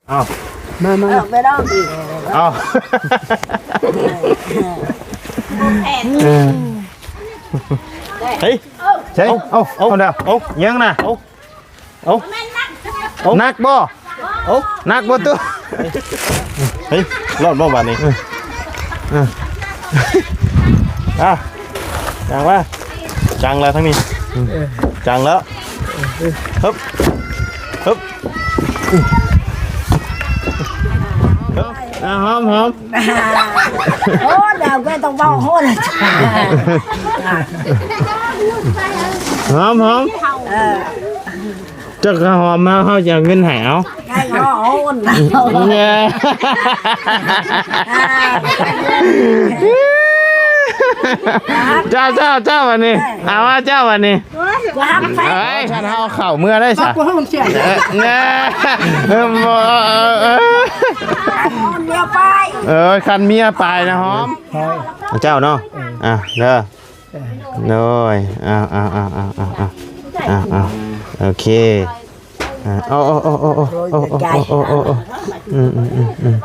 ເອົາ ມາ ມາ ເອີ ມາ ໄປລອງອີກ ເອົາ ເອີ ເຮີ້ຍ ໃສ່ ເອົາ ເອົາ ເອົາແລ້ວ ເອົາ ຍັງນະ ເອົາ ເອົາ ໜັກບໍ່? ເອົາ ໜັກບໍ່ຕູ້? ເຮີ້ຍ ລອດບໍ່ບາດນີ້? ເອີ ເອີ ອ່ະ ຈັ່ງວ່າ ຈັ່ງແລ້ວທາງນີ້ ອືມ ຈັ່ງແລ້ວ ຮຶບ ຮຶບ ອ່ະ ຫອມ ຫອມ ໂອ້ ດາວກໍຕ້ອງເວົ້າໂຫດ ຫອມ ຫອມ ເອີ ເຈົ້າກໍຫອມມາ ເຮົາຈະເອົາເງິນໃຫ້ເອົາ ໃຫ້ເຮົາໂອນ ແນ່ ເຈົ້າ ເຈົ້າ ເຈົ້າ ບາດນີ້ ເອົາມາເຈົ້າ ບາດນີ້ ເອີຍ ຄັນເຮົາເຂົ້າເມືອໄດ້ຊະ ເອີ ແນ່ ເອີ ບໍ່ ເອີ ເອີ ເອີ ຄັນເມຍໄປນະ ຫອມ ເຈົ້າເນາະ ອ່ະ ເດີ ໂດຍ ອ່າ ໂອເຄ ອ່າ ໂອ້ ອືມ ອືມ ອືມ ອືມ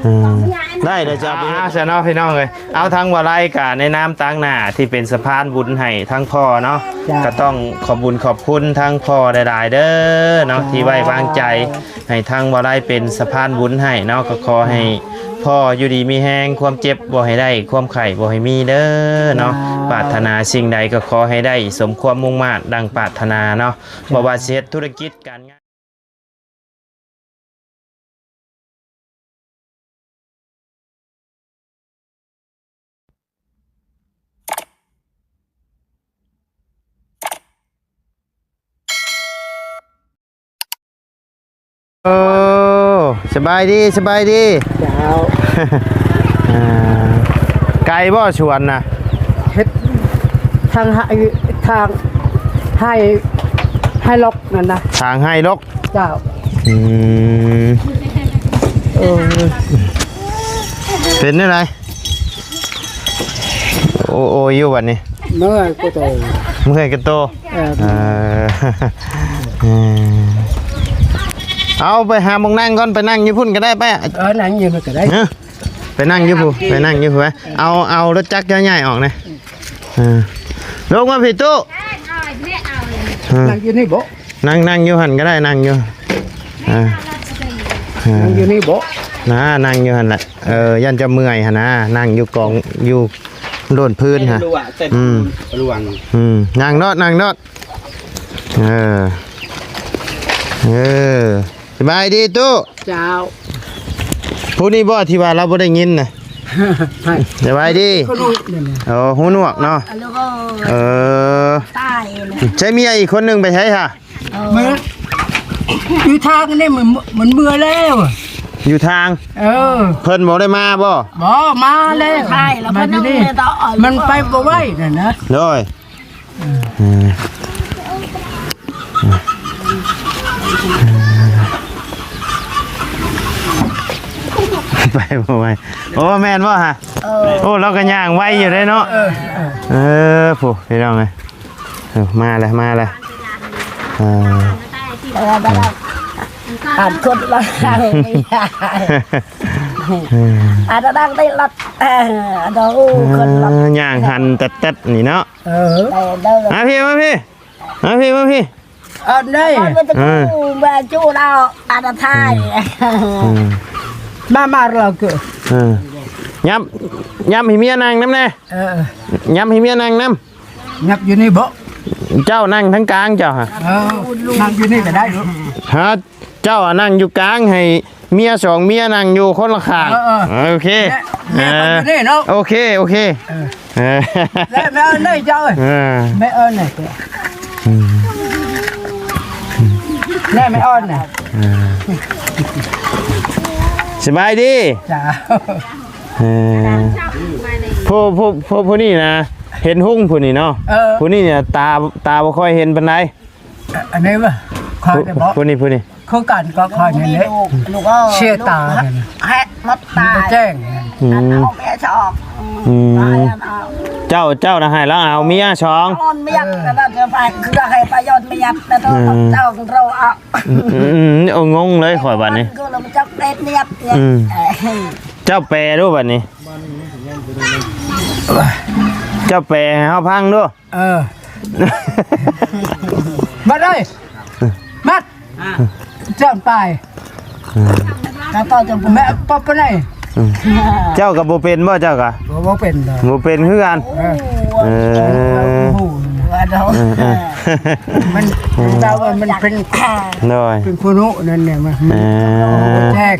ອືມ ໄດ້ແລ້ວຈ້າ ອ່າ ຊະເນາະ ພີ່ນ້ອງເອີຍ ເອົາ ທາງວາໄລກະໃນນາມຕາງໜ້າທີ່ເປັນສະພານບຸນໃຫ້ທາງພໍ່ເນາະ ກໍຕ້ອງຂອບບຸນຂອບຄຸນທາງພໍ່ຫຼາຍໆເດີເນາະ ທີ່ໄວ້ວາງໃຈ ໃຫ້ທາງວາໄລເປັນສະພານບຸນໃຫ້ເນາະ ກໍຂໍໃຫ້ພໍ່ຢູ່ດີມີແຮງ ຄວາມເຈັບບໍ່ໃຫ້ໄດ້ ຄວາມໄຂ້ບໍ່ໃຫ້ມີເດີເນາະ ປາດຖະໜາສິ່ງໃດກໍຂໍໃຫ້ໄດ້ສົມຄວາມມຸ່ງມາດດັ່ງປາດຖະໜາເນາະ ບໍ່ວ່າຊິເຮັດທຸລະກິດການງານ ໂອ້ ສະບາຍດີ ສະບາຍດີ ເຈົ້າ ອ່າ ໄກບໍ່ສວນນະ? ເຮັດທາງໄຮ່ ທາງໄຮ່ ໄຮ່ລົກນັ້ນນະ ທາງໄຮ່ລົກ ເຈົ້າ ອືມ ເອີ ເປັນແນວໃດ? ໂອ້ ໂອ້ ຢູ່ບັດນີ້ ເມື່ອຍກະໂຕ ເມື່ອຍກະໂຕ ເອີ ເອີ ເອີ ເອົາໄປຫາໝ່ອງນັ່ງກ່ອນ ໄປນັ່ງຢູ່ພຸ້ນກໍໄດ້ ໄປ ເອີ ນັ່ງຢູ່ພຸ້ນກໍໄດ້ ເອີ ໄປນັ່ງຢູ່ພຸ້ນ ໄປນັ່ງຢູ່ພຸ້ນ ເອົາ ເອົາລົດຈັກເຈົ້າຍ້າຍອອກແດ່ ເອີ ລົງມາພີ້ຕູ້ ເອີ ນັ່ງຢູ່ນີ້ບໍ? ນັ່ງ ນັ່ງຢູ່ຫັ້ນກໍໄດ້ ນັ່ງຢູ່ ອ່າ ນັ່ງຢູ່ນີ້ບໍ? ນະ ນັ່ງຢູ່ຫັ້ນແຫຼະ ເອີ ຢ້ານເຈົ້າເມື່ອຍຫັ້ນນະ ນັ່ງຢູ່ກອງ ຢູ່ໂດນພື້ນຫັ້ນ ອືມ ອືມ ນັ່ງໂລດ ນັ່ງໂລດ ເອີ ເອີ ສະບາຍດີຕູ້ ເຈົ້າ ຜູ້ນີ້ບໍ່ທີ່ວ່າລາວບໍ່ໄດ້ຍິນນະ? ສະບາຍດີ ເອີ ຫູໜວກເນາະ ເອີ ຕາຍ ໃຊ້ເມຍອີກຄົນໜຶ່ງໄປໃສຫະ? ເອີ ມັນຢູ່ທາງນີ້ ມັນ ມັນເມື່ອຍແລ້ວ ຢູ່ທາງ ເອີ ເພິ່ນບໍ່ໄດ້ມາບໍ່? ບໍ່ ມາແລ້ວ ມາຢູ່ນີ້ ມັນໄປບໍ່ໄຫວນັ້ນນະ ໂດຍ ເອີ ໄປບໍ່ໄຫວ ໂອ້ ແມ່ນບໍ່ຫະ? ເອີ ໂອ້ ລາວກໍຍ່າງໄວຢູ່ເດ້ເນາະ ເອີ ເອີ ເອີ ຜູ້ ພີ່ນ້ອງເອີຍ ເອີ ມາແລ້ວ ມາແລ້ວ ເອີ ເອີ ອັນຄົນລະ ເອີ ອັນນັ້ນໄດ້ລັດ ເອີ ອັນນັ້ນ ໂອ້ ເອີ ຄົນລະ ຍ່າງຫັນແຕັດໆນີ້ເນາະ ເອີ ມາພີ້ ມາພີ້ ມາພີ້ ມາພີ້ ອັນນີ້ ເອີ ມາຈູດເອົາ ອັນນັ້ນຖ່າຍ ອືມ ມາ ມາ ລາວກະ ເອີ ຫຍັບ ຫຍັບໃຫ້ເມຍນັ່ງນຳແດ່ ເອີ ຫຍັບໃຫ້ເມຍນັ່ງນຳ ຫຍັບຢູ່ນີ້ບໍ? ເຈົ້ານັ່ງທາງກາງເຈົ້າຫະ ເອີ ນັ່ງຢູ່ນີ້ກໍໄດ້ ຫາ ເຈົ້າອະນັ່ງຢູ່ກາງ ໃຫ້ເມຍສອງເມຍນັ່ງຢູ່ຄົນລະຂ້າງ ເອີ ເອີ ໂອເຄ ແມ່ ແມ່ເອີ ຢູ່ນີ້ເນາະ ໂອເຄ ໂອເຄ ເອີ ເອີ ແມ່ເອີ້ນໄດ້ເຈົ້າ ເອີ ແມ່ເອີ້ນໄດ້ ອືມ ແມ່ ແມ່ເອີ້ນນະ ເອີ ສະບາຍດີ ເຈົ້າ ເອີ ຜູ້ ຜູ້ ຜູ້ ຜູ້ນີ້ນະ ເຫັນຮຸ່ງຜູ້ນີ້ເນາະ ເອີ ຜູ້ນີ້ນະ ຕາ ຕາບໍ່ຄ່ອຍເຫັນປານໃດ ອັນນີ້ບໍ່ ຂ້ອຍນີ້ບໍ່ ຜູ້ນີ້ ຜູ້ນີ້ ຄືກັນກໍຂ້ອຍນີ້ແຫຼະ ລູກເອີຍ ເສຍຕານັ້ນ ແຮະ ໝົດຕາຍ ບໍ່ແຈ້ງ ອືມ ນັ້ນເອົາເມຍສອງ ອືມ ຕາຍແລ້ວເນາະ ເຈົ້າ ເຈົ້ານະໃຫ້ລາວເອົາເມຍສອງ ເອົາເມຍ ເອີ ແລ້ວກໍໄປ ຄືໃຫ້ໄປຍ້ອນເມຍ ແຕ່ ອືມ ເຈົ້າເຮົາເອົາ ອືມ ອືມ ໂອ້ ງົງເລີຍຂ້ອຍບັດນີ້ ຄືລະຈັກເຮັດເມຍ ອືມ ເອີ ເຈົ້າແປດູບັດນີ້ ເຈົ້າແປໃຫ້ເຮົາຟັງດູ. ເອີ ມາເລີຍ ມາ ເຈົ້າໄປ ເຈົ້າເຈົ້າບໍ່ ແມ່ປອບປານໃດ ເຈົ້າກໍບໍ່ເປັນບໍ່ ເຈົ້າກໍ ບໍ່ ບໍ່ເປັນດອກ ບໍ່ເປັນຄືກັນ ເອີ ເອີ ເອີ ມັນ ເຈົ້າວ່າມັນເປັນ ໂດຍ ເປັນຄຸນຸນັ້ນແຫຼະ ມັນ ເອີ ແທ້ງ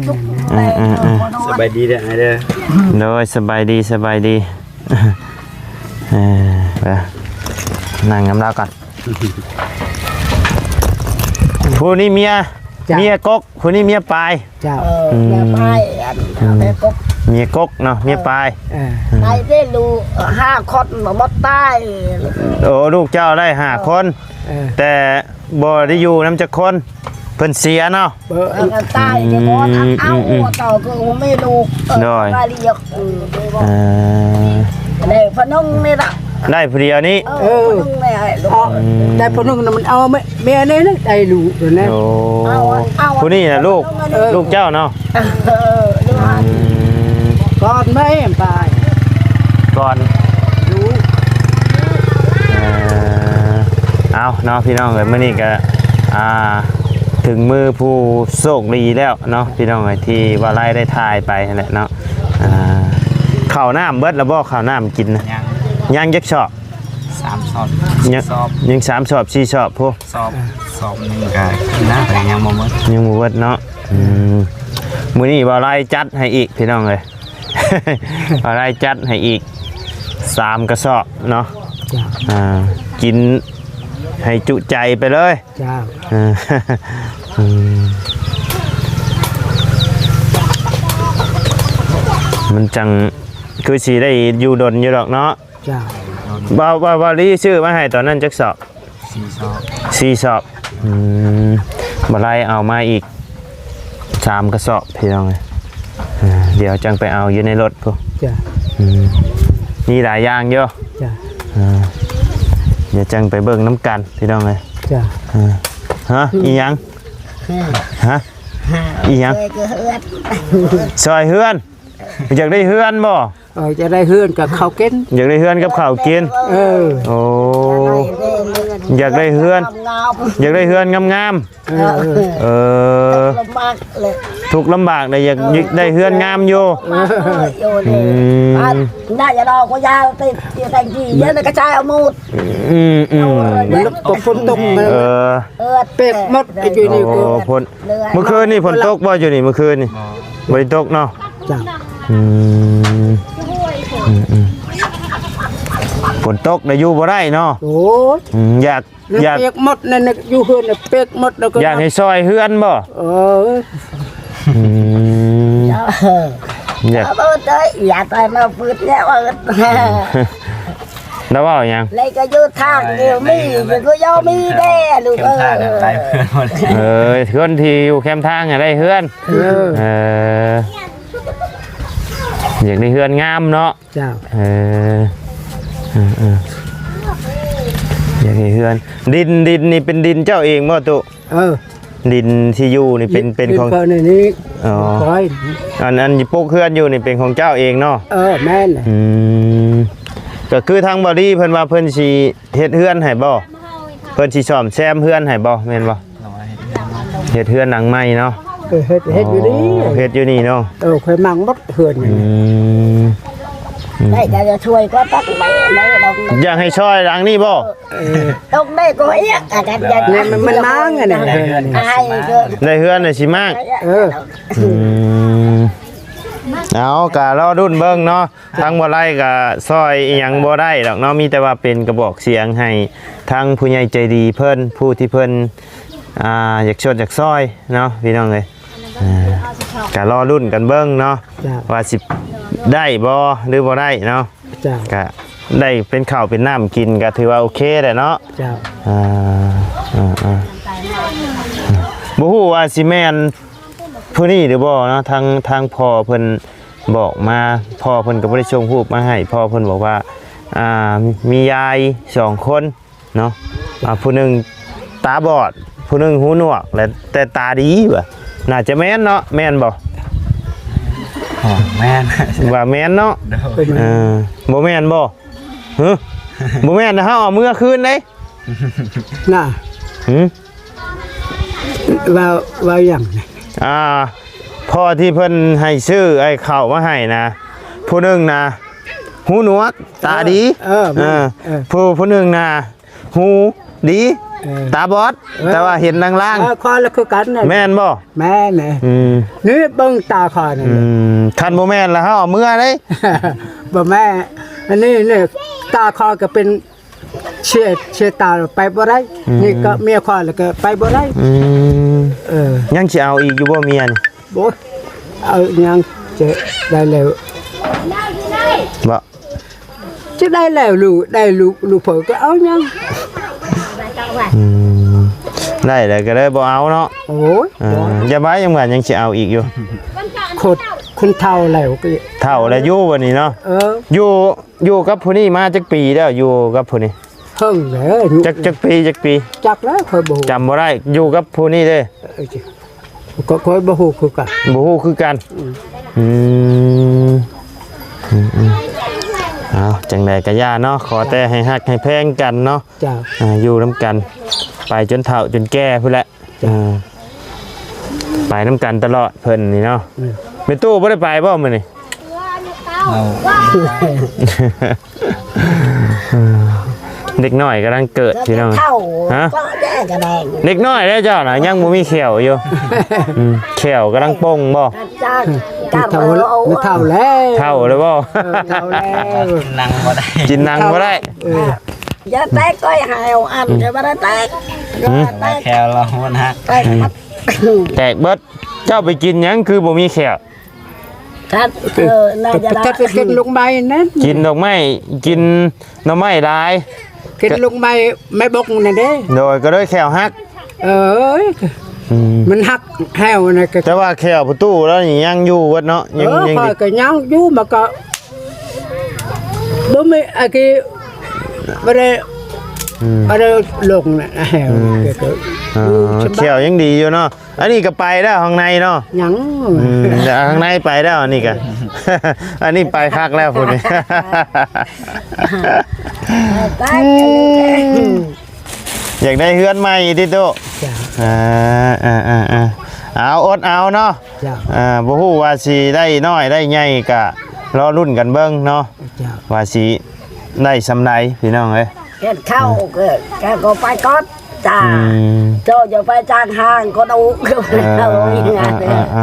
ເອີ ເອີ ເອີ ສະບາຍດີເດີອ້າຍເດີ ໂດຍ ສະບາຍດີ ສະບາຍດີ. ເອີ ໄປ ນັ່ງນຳລາວກ່ອນ ຜູ້ນີ້ເມຍ ເຈົ້າ ເມຍກົກ ຜູ້ນີ້ເມຍປາຍ ເຈົ້າ ເອີ ອືມ ເມຍປາຍ ອັນ ອືມ ເມຍກົກ ເມຍກົກເນາະ ເມຍປາຍ ເອີ ເອີ ໄປເດ້ລູກຫ້າຄົນ ໝົດຕາຍ ໂອ້ ລູກເຈົ້າໄດ້ຫ້າຄົນ ເອີ ແຕ່ບໍ່ໄດ້ຢູ່ນຳຈັກຄົນ ເພິ່ນເສຍເນາະ ເອີ ເອີ ຕາຍແຕ່ກ່ອນ ອືມ ເອົາ ອືມ ເອົາ ກໍບໍ່ມີລູກ ເອີ ໂດຍ ຕາຍແລ້ວ ເອີ ເອີ ໄດ້ຜູ້ໜຶ່ງນີ້ລະ ໄດ້ຜູ້ດຽວນີ້ ເອີ ຜູ້ໜຶ່ງນີ້ ອືມ ໄດ້ຜູ້ໜຶ່ງນະ ມັນເອົາແມ່ ແມ່ນີ້ນະ ໄດ້ລູກນະ ໂອ້ ເອົາ ເອົາ ຜູ້ນີ້ນະລູກ ເອີ ລູກເຈົ້າເນາະ ເອີ ລູກ ອືມ ກ່ອນແມ່ຕາຍ ກ່ອນ ລູກ ເອີ ເອົາເນາະ ພີ່ນ້ອງເອີຍ ມື້ນີ້ກະ ອ່າ ເຖິງມືຜູ້ໂຊກດີແລ້ວເນາະ ພີ່ນ້ອງເອີຍ ທີ່ວ່າໄລ່ໄດ້ຖ່າຍໄປຫັ້ນແຫຼະເນາະ ອ່າ ເຂົ້ານ້ຳເບິດແລ້ວບໍ່ ເຂົ້ານ້ຳກິນນະ ຍັງ ຍັງຈັກຊອບ ສາມຊອບ ຍັງ ສີ່ຊອບ ຍັງສາມຊອບ ສີ່ຊອບພຸ້ນ ຊອບ ຊອບໜຶ່ງກະກິນນະ ແຕ່ຍັງບໍ່ໝົດ ຍັງບໍ່ເບິດເນາະ ອືມ ມື້ນີ້ບໍ່ໄລ່ຈັດໃຫ້ອີກ ພີ່ນ້ອງເອີຍ ບໍ່ໄລ່ຈັດໃຫ້ອີກສາມກະສອບເນາະ ເຈົ້າ ອ່າ ກິນໃຫ້ຈຸໃຈໄປເລີຍ ເຈົ້າ ເອີ ອືມ ມັນຈັ່ງຄືຊິໄດ້ຢູ່ດົນຢູ່ດອກເນາະ ເຈົ້າ ບ່າວ ບ່າວ ບ່າວລີຊື້ມາໃຫ້ຕອນນັ້ນຈັກສອບ ສີ່ຊອບ ສີ່ຊອບ ອືມ ບໍ່ໄລ່ເອົາມາອີກສາມກະສອບ ພີ່ນ້ອງເອີຍ ເອີ ດຽວຈັ່ງໄປເອົາຢູ່ໃນລົດພຸ້ນ ເຈົ້າ ອືມ ມີຫຼາຍຢ່າງຢູ່ ເຈົ້າ ເອີ ດຽວຈັ່ງໄປເບິ່ງນຳກັນ ພີ່ນ້ອງເອີຍ ເຈົ້າ ເອີ ຮະ ອີ່ຫຍັງ ຮະ ອີ່ຫຍັງ ຊ່ອຍເຮືອນ ຢາກໄດ້ເຮືອນບໍ່? ເອີ ຢາກໄດ້ເຮືອນກັບເຂົ້າກິນ ຢາກໄດ້ເຮືອນກັບເຂົ້າກິນ ເອີ ໂອ້ ຢາກໄດ້ເຮືອນ ຢາກໄດ້ເຮືອນງາມໆ ເອີ ເອີ ທຸກລຳບາກເລີຍ ທຸກລຳບາກໄດ້ ຢາກ ເອີ ຢາກໄດ້ເຮືອນງາມຢູ່ ເອີ ອືມ ໄດ້ຢາດອກກໍຢາຕິດຢູ່ແຕ່ງທີ່ ເດີນກະຈາຍເອົາໝົດ ອືມ ອືມ ມັນກໍຝົນຕົກ ເອີ ເອີ ເປີກໝົດຢູ່ນີ້ ໂອ້ ຝົນ ເມື່ອຄືນນີ້ຝົນຕົກບໍ່ ຢູ່ນີ້ ເມື່ອຄືນນີ້? ບໍ່ ບໍ່ໄດ້ຕົກເນາະ ເຈົ້າ ອືມ ອືມ ອືມ ຝົນຕົກແລ້ວຢູ່ບໍ່ໄດ້ເນາະ ໂອ້ຍ ອືມ ຢາກ ຢາກ ເປີກໝົດນັ້ນ ຢູ່ເຮືອນເປີກໝົດ ແລ້ວກໍຢາກໃຫ້ຊ່ອຍເຮືອນບໍ່? ເອີ ອືມ ເອີ ຢາກ ເອີ ເອີ ຢາກໃຫ້ມາຟືດແລ້ວ ລາວເວົ້າຫຍັງ? ແລ້ວກໍຢູ່ທາງດຽວມີ ຢູ່ກໍຍອມມີແດ່ລູກເອີຍ ເອີ ຄົນທີ່ຢູ່ແຄມທາງໃຫ້ໄດ້ເຮືອນ ເອີ ເອີ ຢາກໄດ້ເຮືອນງາມເນາະ ເຈົ້າ ເອີ ເອີ ເອີ ຢາກໄດ້ເຮືອນ ດິນ ດິນນີ້ເປັນດິນເຈົ້າເອງບໍ່ຕຸ? ເອີ ດິນທີ່ຢູ່ນີ້ເປັນ ເປັນຂອງ ເປັນຂອງນີ້ ອໍ ອັນ ອັນປຸກເຮືອນຢູ່ນີ້ເປັນຂອງເຈົ້າເອງເນາະ? ເອີ ແມ່ນ ອືມ ກໍຄືທາງບ່າວລີເພິ່ນວ່າເພິ່ນຊິເຮັດເຮືອນໃຫ້ບໍ່? ເພິ່ນຊິສ້ອມແຊມເຮືອນໃຫ້ບໍ່ ແມ່ນບໍ່? ເຮັດເຮືອນຫຼັງໃໝ່ເນາະ ເອີ ເຮັດ ເຮັດຢູ່ນີ້ ອໍ ເຮັດຢູ່ນີ້ເນາະ ເອີ ຂ້ອຍມັກໝົດເຮືອນນີ້ ອືມ ອືມ ໄດ້ກໍຈະຊ່ວຍກໍຕັກໄມ້ ຢາກໃຫ້ຊ່ອຍຫຼັງນີ້ບໍ່? ເອີ ຕົກໄດ້ກໍເຮັດ ອາຈານ ຢາກ ມັນ ມັນມາງອັນນີ້ ໄດ້ເຮືອນ ໄດ້ເຮືອນ ໄດ້ເຮືອນ ໄດ້ຊິມາງ ເອີ ອືມ ເອົາ ກໍລໍລຸ້ນເບິ່ງເນາະ ທາງບໍ່ໄລ່ກໍຊ່ອຍອີ່ຫຍັງບໍ່ໄດ້ດອກເນາະ ມີແຕ່ວ່າເປັນກະບອກສຽງໃຫ້ທາງຜູ້ໃຫຍ່ໃຈດີເພິ່ນ ຜູ້ທີ່ເພິ່ນ ອ່າ ຢາກຊ່ວຍຢາກຊ່ອຍເນາະ ພີ່ນ້ອງເອີຍ ອ່າ ກໍລໍລຸ້ນກັນເບິ່ງເນາະ ເຈົ້າ ວ່າຊິໄດ້ບໍ່ ຫຼືບໍ່ໄດ້ເນາະ ເຈົ້າ ກໍໄດ້ເປັນເຂົ້າເປັນນ້ຳກິນ ກໍຖືວ່າໂອເຄແຫຼະເນາະ ເຈົ້າ ອ່າ ອ່າ ບໍ່ຮູ້ວ່າຊິແມ່ນຜູ້ນີ້ຫຼືບໍ່ເນາະ ທາງ ທາງພໍ່ເພິ່ນບອກມາ ພໍ່ເພິ່ນກໍບໍ່ໄດ້ສົ່ງຮູບມາໃຫ້ ພໍ່ເພິ່ນບອກວ່າ ອ່າ ມີຍາຍສອງຄົນເນາະ ອ່າ ຜູ້ໜຶ່ງຕາບອດ ຜູ້ໜຶ່ງຫູໜວກ ແລະ ແຕ່ຕາດີວ່າ ໜ້າຈະແມ່ນເນາະ ແມ່ນບໍ່? ອໍ ແມ່ນ ວ່າແມ່ນເນາະ ໂດຍ ເອີ ບໍ່ແມ່ນບໍ່? ຫື ບໍ່ແມ່ນນະ ເຮົາເອົາເມືອຄືນເດ້ ນະ ຫື ເວົ້າ ເວົ້າຫຍັງ? ອ່າ ພໍ່ທີ່ເພິ່ນໃຫ້ຊື້ໄອ້ເຂົ້າມາໃຫ້ນະ ຜູ້ໜຶ່ງນະຫູໜວກຕາດີ ເອີ ເອີ ເອີ ຜູ້ ຜູ້ໜຶ່ງນະຫູດີ ເອີ ຕາບອດ ເອີ ແຕ່ວ່າເຫັນລາງໆ ເອີ ຂ້ອຍລະຄືກັນນະ ແມ່ນບໍ່? ແມ່ນ ອືມ ນີ້ເບິ່ງຕາຂ້ອຍນີ້ ອືມ ຄັນບໍ່ແມ່ນລະເຮົາເອົາເມືອເດ້ ບໍ່ແມ່ນ ອັນນີ້ນີ້ຕາຂ້ອຍກໍເປັນ ເຊຍ ເຊຍຕາໄປບໍ່ໄດ້ ອືມ ນີ້ກໍເມຍຂ້ອຍລະກໍໄປບໍ່ໄດ້ ອືມ ເອີ ຍັງຊິເອົາອີກຢູ່ບໍ່ເມຍນີ້? ໂອ້ຍ ເອົາຫຍັງ ຈະໄດ້ແລ້ວ ບໍ່ ຈະໄດ້ແລ້ວ ລູກ ໄດ້ລູກ ລູກເພິ່ນກໍເອົາຫຍັງ ອືມ ໄດ້ແລ້ວກໍເລີຍບໍ່ເອົາເນາະ ໂອ້ຍ ເອີ ຢ່າວ່າຫຍັງວ່າຍັງຊິເອົາອີກຢູ່ ຄົນ ຄົນເຖົ້າແລ້ວກໍ ເຖົ້າແລ້ວຢູ່ບັດນີ້ເນາະ ເອີ ຢູ່ ຢູ່ກັບຜູ້ນີ້ມາຈັກປີແລ້ວ? ຢູ່ກັບຜູ້ນີ້ ເຫິງແລ້ວ ຈັກ ຈັກປີ ຈັກປີ? ຈັກແລ້ວ ຂ້ອຍບໍ່ຮູ້ ຈຳບໍ່ໄດ້ ຢູ່ກັບຜູ້ນີ້ເດ້ ເອີ ກໍຂ້ອຍບໍ່ຮູ້ຄືກັນ ບໍ່ຮູ້ຄືກັນ ອືມ ອືມ ອືມ ເອົາ ຈັ່ງໃດກໍຢ່າເນາະ ຂໍແຕ່ໃຫ້ຮັກໃຫ້ແພງກັນເນາະ ເຈົ້າ ອ່າ ຢູ່ນຳກັນ ໄປຈົນເຖົ້າຈົນແກ່ພຸ້ນແຫຼະ ເຈົ້າ ອ່າ ໄປນຳກັນຕະຫຼອດເພິ່ນນີ້ເນາະ ອືມ ແມ່ຕູ້ບໍ່ໄດ້ໄປບໍ່ມື້ນີ້? ເອົາ ເດັກນ້ອຍກຳລັງເກີດພີ່ນ້ອງ ຮະ ເດັກນ້ອຍເດ້ເຈົ້ານະ ຍັງບໍ່ມີແຂ້ວຢູ່ ອືມ ແຂ້ວກຳລັງປົ່ງບໍ່? ເຖົ້າ ເຖົ້າແລ້ວ ເຖົ້າແລ້ວບໍ່? ເອີ ເຖົ້າແລ້ວ ກິນນັງບໍ່ໄດ້ ກິນນັງບໍ່ໄດ້ ເອີ ຢ່າແຕກກ້ອຍຫາວອັນ ຢ່າບໍ່ໄດ້ແຕກ ຫືມ ແຕກ ແຂ້ວລາວມັນຫັກ ແຕກ ແຕກເບິດ ເຈົ້າໄປກິນຫຍັງຄືບໍ່ມີແຂ້ວ? ຄັນ ເອີ ເອີ ໜ້າຈະໄດ້ ຄັນໄປກິນດອກໄມ້ນັ້ນ ກິນດອກໄມ້ ກິນໜໍ່ໄມ້ຫຼາຍ ກິນດອກໄມ້ ໄມ້ບົກນັ້ນເດ້ ໂດຍ ກໍເລີຍແຂ້ວຫັກ ເອີຍ ອືມ ມັນຫັກແຫ້ວນະ ແຕ່ວ່າແຂ້ວປະຕູລາວນີ້ຍັງຢູ່ເບິດເນາະ ຍັງ ເອີ ຍັງ ຂ້ອຍກໍຍັງຢູ່ ມັນກໍບໍ່ມີ ອາກີ ບໍ່ໄດ້ ອືມ ບໍ່ໄດ້ລົງນະ ແຫ້ວ ອືມ ກໍ ເອີ ແຂ້ວຍັງດີຢູ່ເນາະ ອັນນີ້ກໍໄປແລ້ວຂ້າງໃນເນາະ ຍັງ ອືມ ແຕ່ຂ້າງໃນໄປແລ້ວ ອັນນີ້ກໍ ອັນນີ້ໄປຄັກແລ້ວພຸ້ນນີ້ ໄປ ອືມ ຢາກໄດ້ເຮືອນໃໝ່ຕິໂຕະ ຈ້າ ອ່າໆໆ ເອົາ ອົດເອົາເນາະ ຈ້າ ອ່າ ບໍ່ຮູ້ວ່າຊິໄດ້ນ້ອຍໄດ້ໃຫຍ່ ກະລໍລຸ້ນກັນເບິ່ງເນາະ ຈ້າ ວ່າຊິໄດ້ສ່ຳໃດ ພີ່ນ້ອງເອີຍ ເຮັດເຂົ້າ ອືມ ກໍ ກໍໄປກ່ອນ ຈ້າ ອືມ ເຈົ້າຢ່າໄປຈ້າງຫ້າງຄົນເອົາ ເອີ ເອົາ ເອີ ເອີ ເອີ ເອີ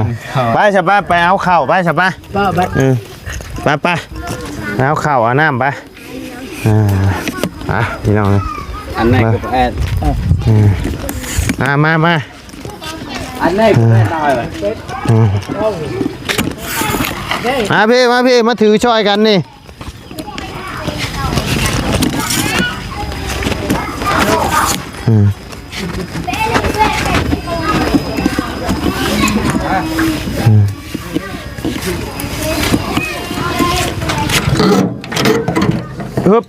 ໄປຊະ ໄປ ໄປເອົາເຂົ້າ ໄປຊະ ໄປ ບໍ່ ບໍ່ ອືມ ໄປ ໄປ ໄປເອົາເຂົ້າເອົານ້ຳໄປ ອ່າ ອ່ະ ພີ່ນ້ອງເອີຍ ອັນນັ້ນກໍແອດ ເອີ ອ່າ ມາ ມາ ອັນນີ້ກໍໄດ້ ເອີ ອືມ ມາພີ່ ມາພີ່ ມາຖືຊ່ອຍກັນນີ້ ອືມ ອືມ ອຶບ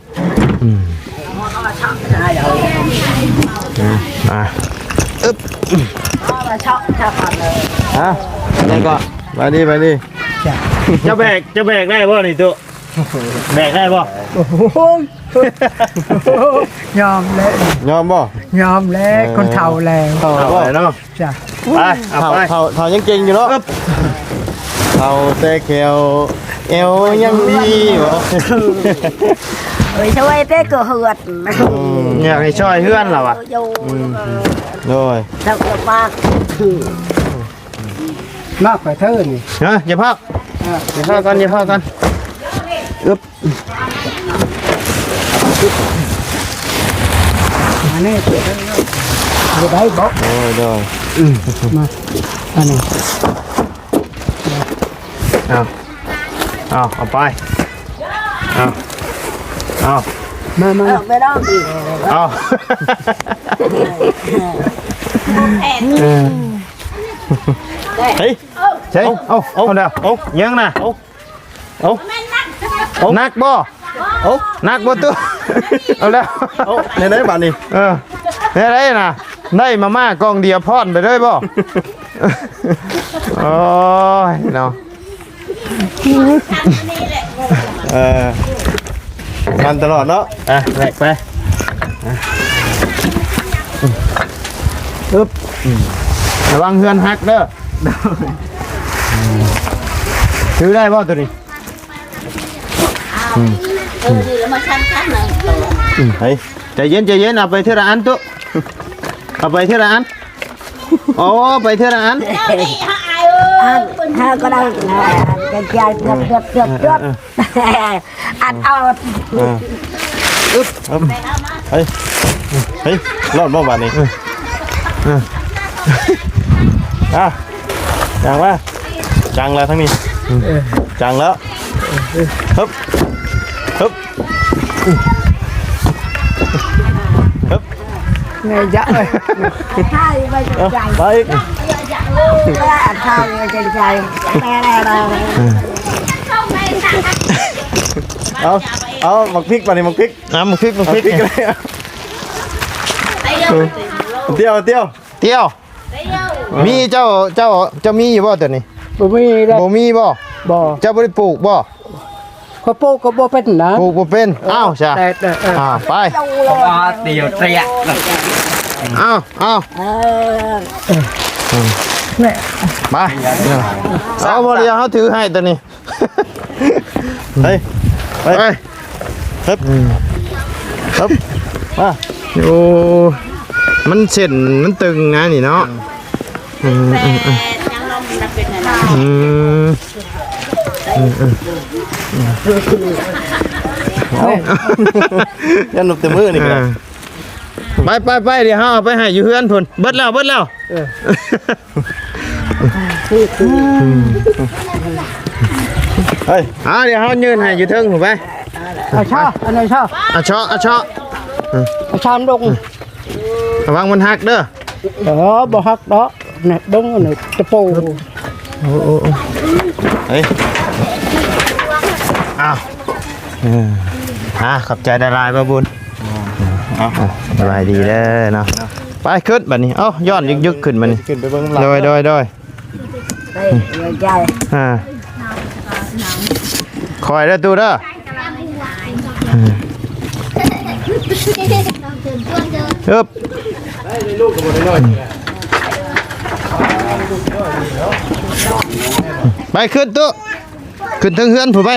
ອືມ ອ່າ ອຶບ ອ່າ ແລ້ວກໍ ໄປດີ ໄປດີ ຈະແບກ ຈະແບກໄດ້ບໍ່ນີ້ຕຸ? ແບກໄດ້ບໍ່? ໂອ້ໂຫ ຍອມແລ້ວ ຍອມບໍ່? ຍອມແລ້ວ ເອີ ຄົນເຖົ້າແລ້ວ ເຖົ້າແລ້ວເນາະ ຈ້າ ໄປ ເອົາໄປ ເຖົ້າ ເຖົ້າ ເຖົ້າຍັງເກັ່ງຢູ່ເນາະ ເອີ ເຖົ້າແຕ່ແຂ້ວແອວຍັງດີບໍ່? ເອີຍ ຊ່ອຍແຕ່ກໍເຮືອນ ອືມ ຢາກໃຫ້ຊ່ອຍເຮືອນລະວະ ໂດຍ ອືມ ໂດຍ ເຈົ້າກໍປາກ ມາຂ້ອຍເທີນີ້ ເນາະ ຢ່າພາກ ອ່າ ຢ່າພາກກ່ອນ ຢ່າພາກກ່ອນ ອຶບ ອັນນີ້ ບໍ່ໄດ້ບໍ່? ໂດຍ ໂດຍ ອືມ ມາ ອັນນີ້ ເອົາ ເອົາ ເອົາໄປ ເອົາ ເອົາ ມາ ມາ ເອົາ ໄປລອງອີກ ເອົາ ເອີ. ເຮີ້ຍ ໃສ່ ເອົາ ເອົາ ເອົາແລ້ວ ເອົາ ຍັງນະ ເອົາ ເອົາ ໜັກບໍ່? ເອົາ ໜັກບໍ່ຕູ້? ເອົາແລ້ວ ເອົາ ແນວໃດບາດນີ້? ເອີ ແນວໃດນະ? ໄດ້ມາມ່າກ່ອງດຽວພ້ອນໄປເລີຍບໍ່? ໂອ້ຍເນາະ ເອີ ມັນຕະຫຼອດເນາະ ອ່ະ ແບກໄປ ອຶບ ອືມ ລະວັງເຮືອນຫັກເດີ ຖືໄດ້ບໍ່ໂຕນີ້? ອືມ ເອີ ນີ້ລະມາຊັນຄັນນະ ອືມ ເຮີ້ຍ ໃຈເຢັນ ໃຈເຢັນ ເອົາໄປເທື່ອລະອັນຕຸ ເອົາໄປເທື່ອລະອັນ ໂອ້ ໄປເທື່ອລະອັນ ອັນ ເຮົາກໍໄດ້ ກະຈາຍ ເກືອບ ເກືອບ ເກືອບ ເກືອບ ອັນເອົາ ອຶບ ເຮີ້ຍ ເຮີ້ຍ ລອດບໍ່ບາດນີ້? ເອີ ເອີ ອ່ະ ຍ່າງມາ ຈັງແລ້ວທາງນີ້ ອືມ ເອີ ຈັງແລ້ວ ຮຶບ ຮຶບ ຮຶບ ແມ່ນຍະເອີຍ ຖ່າຍໄວ້ໃຈ ເອົາ ໄປອີກ ຖ່າຍໄວ້ໃຈ ເອົາ ເອົາ ໝາກພິກ ບາດນີ້ໝາກພິກ ອ່າ ໝາກພິກ ໝາກພິກ ໝາກພິກ ຕຽວ ຕຽວ ຕຽວ ມີເຈົ້າ ເຈົ້າ ເຈົ້າມີຢູ່ບໍ່ໂຕນີ້? ບໍ່ມີແລ້ວ ບໍ່ມີບໍ່? ບໍ່ ເຈົ້າບໍ່ໄດ້ປູກບໍ່? ຂ້ອຍປູກກໍບໍ່ເປັນນະ ປູກບໍ່ເປັນ ເອີ ເອົ້າຊະ ແຕ່ ເອີ ເອີ ອ່າ ໄປ ຕຽວຕຽວ ເອົາ ເອົາ ເອີ ໄປ ເອົາ ບໍ່ດຽວເຮົາຖືໃຫ້ໂຕນີ້ ເຮີ້ຍ ໄປ ໄປ ຮຶບ ອືມ ຮຶບ ມາ ໂອ້ ມັນເສັ້ນມັນຕຶງນະນີ້ເນາະ ອືມ ອືມ ອືມ ອືມ ອືມ ເອົາ ຢ້ານນົບແຕ່ມືນີ້ກໍ ອ່າ ໄປ ໄປ ໄປ ດຽວເຮົາເອົາໄປໃຫ້ຢູ່ເຮືອນພຸ້ນ ເບິດແລ້ວ ເບິດແລ້ວ ເອີ ເຮີ້ຍ ອ່າ ດຽວເຮົາຍື່ນໃຫ້ຢູ່ເທິງພຸ້ນໄປ ອາຊາ ອັນນີ້ຊາ ອາຊາ ອາຊາ ອືມ ອາຊາດົງ ລະວັງມັນຫັກເດີ ເອີ ບໍ່ຫັກດອກ ນີ້ເບິ່ງອັນນີ້ຕະປູ ໂອ້ ໂອ້ ໂອ້ ເຮີ້ຍ ອ້າວ ເອີ ອ່າ ຂອບໃຈຫຼາຍໆ ບ່າວບຸນ ເອົາ ສະບາຍດີເດີເນາະ ໄປຂຶ້ນບາດນີ້ ເອົ້າ ຍ້ອນຍຶກໆ ຂຶ້ນບາດນີ້ ຂຶ້ນໄປເບິ່ງ ໂດຍ ໂດຍ ໂດຍ ໄປເລີຍ ອ່າ ຄ່ອຍເດີຕູ້ເດີ ອືມ ອຶບ ໄປຂຶ້ນຕູ້ ຂຶ້ນເທິງເຮືອນພຸ້ນໄປ